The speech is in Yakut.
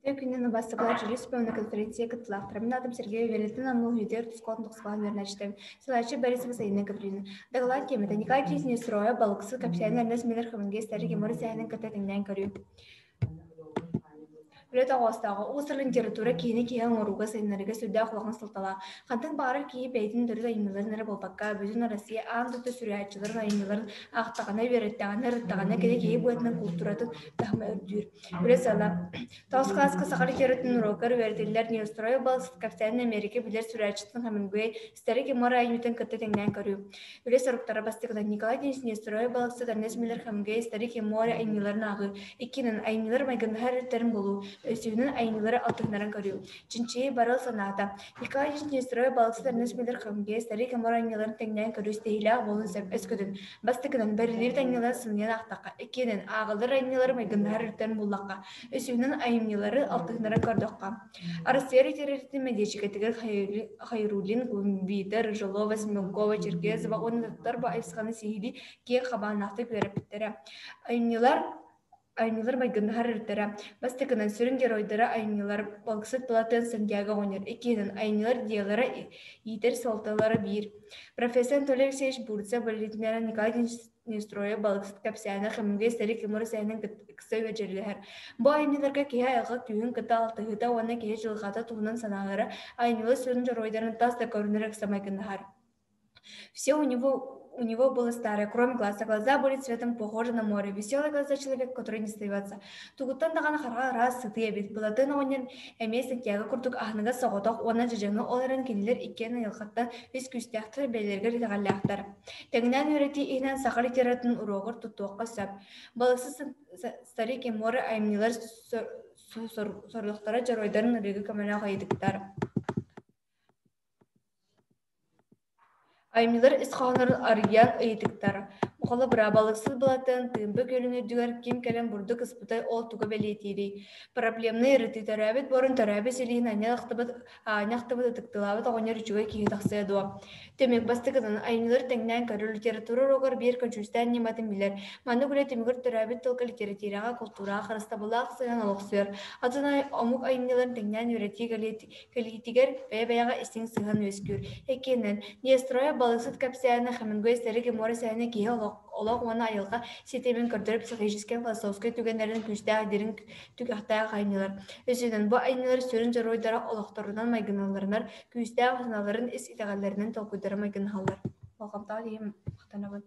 Үтүө күнүнэн убастыклар жюри сүбэ конференция кыттыылаахтара. Мин аатым Сергей Валентин Аммыл Үдер тускуолун тохсуҕаан үөрэнээччитэ. Салайааччы Борисова Саина Гавриловна. Доклад тиэмэтэ Николай Неустроев балыксыт кэпсээнэ Эрнест Миллер Хемингуэй Старик Егор сэһэнин кытта тэҥнээн көрүү. Үлэ тоҕоостооҕо уус-уран литература киһини киһи оҥорууга, сайыннарыыга сүрдээх улахан суолталаах. Хантан баҕарар киһи бэйэтин төрүт айымньыларын эрэ буолбакка, бүтүн Россия аан дойду суруйааччыларын айымньыларын аахтаҕына, үөрэттэҕинэ, ырыттаҕына кини киһи быһыытынан култууратын таһыма үрдүүр. Үлэ сыала. Тоҕус кылааска саха литературатын уруогар үөрэтиллэр Неустроев балыксыт кэпсээнин Америка билэр суруйааччытын Хемингуэй Старик и море айымньытын кытта тэҥнээн көрүү. Үлэ соруктара бастакынан Николай Денисович Неустроев балыксыт Эрнест Миллер Хемингуэй Старик и море айымньыларын ааҕыы, иккинэн айымньылар майгыннаһар өрүттэрин булуу, үсүһүнэн айымньылары алтыһыннаран көрүү. Чинчийии барыл санаата. Николай Денисович Неустроев балыксыт Эрнест Миллер Хемингуэй Старик и море айымньыларын тэҥнээн көрүү ситиһиилээх буолуон сөп. Өскөтүн бастакынан бэриллибит айымньылары сыныйан аахтахха, иккиһинэн ааҕыллар айымньылары майгыннаһар өрүттэрин буллахха, үсүһүнэн айымньылары алтыһыннаран көрдөххө. Арассыыйа литературатын мэдиэчикэтигэр Хайруллин, Кумбита, Рыжелова, Смелкова, Черкезова уонна атыттар бу айысханы сиһилии киэҥ хабааннаахтык үөрэппиттэрэ. Айымньылар Айымньылар майгыннаһар өрүттэрэ. Бастакынан, сүрүн геройдара айымньылар Балыксыт Платон Сантьяго оҕонньор. Иккиһинэн, айымньылар идеялара, иитэр суолталара биир. Профессор Анатолий Алексеевич Бурцев бэлиэтинэн Николай Неустроев Балыксыт кэпсээнэ Хемингуэй Старик Егор сэһэнин ыкса үөдьүрүлэһэр. Бу айымньыларга киһи айылҕа күүһүн кытта алтыһыыта уонна киһи дьылҕата туһунан санаалара айымньылар сүрүн дьоруойдарын тас да көрүнэр ыкса майгыннаһар. Все у него было старое, кроме глаз, а глаза были цветом похожи на море. Веселые глаза человека, который не сдается. Тугуттан даҕаны хараҕа ыраас сытыы эбит. Былатын оҕонньор эмиэ Сантьяго курдук аһыныгас соҕотох уонна дьадьаҥы ол эрэн кинилэр иккиэн айылҕаттан ис күүстээхтэр, бэйэлэригэр итэҕэллээхтэр. Тэҥнээн үөрэтии иһинэн саха литературатын уруогар туттуохха сөп. Балыксыт Старик и море айымньылар сорудахтара дьоруойдарын ырыыга көмөлөөх ыйытыктар. Айымньылар ис хоһооннорун арыйан ыйытыктар: Холобура, балыксыт былатын, тыымпы күөлүн үрдүгэр ким кэлэн бурдук ыспытай ол тугу бэлиэтиирий? Проблемнай ырытыы төрөөбүт буорун төрөөбүт силиһин анньан ахтыбыт, аанньа ахтыбыт ытыктылаабыт оҕонньор үчүгэй киһи тахсыа дуо? Түмүк бастакытын айымньылары тэҥнээн көрөр литература уруогар биир көдьүүстээх ньыматын билэр. Маннык үлэ түмүгэр төрөөбүт тылга литэрэтиирэҕэ, култуураҕа харыстабыллаах сыһыан олохсуйар. Атын омук айымньыларын тэҥнээн үөрэтии кэлиитигэр бэйэ-бэйэҕэ истиҥ сыһыан үөскүүр. Иккиһинэн, Неустроев балыксыт кэпсээнэ Хемингуэй Старик и море сэһэнэ киһи олох уонна айылҕа ситимин көрдөрөр психологическай философскай түгэннэрин күүстээх дириҥ түгэхтээх айымньылар. Үсүһүнэн, бу айымньылар сүрүн дьоруойдара олохторунан майгыналларынан, күүстээх санааларын ис итэҕэллэринэн толкуйдара майгынаһаллар. Болҕомтоҕо киһи махтанабын.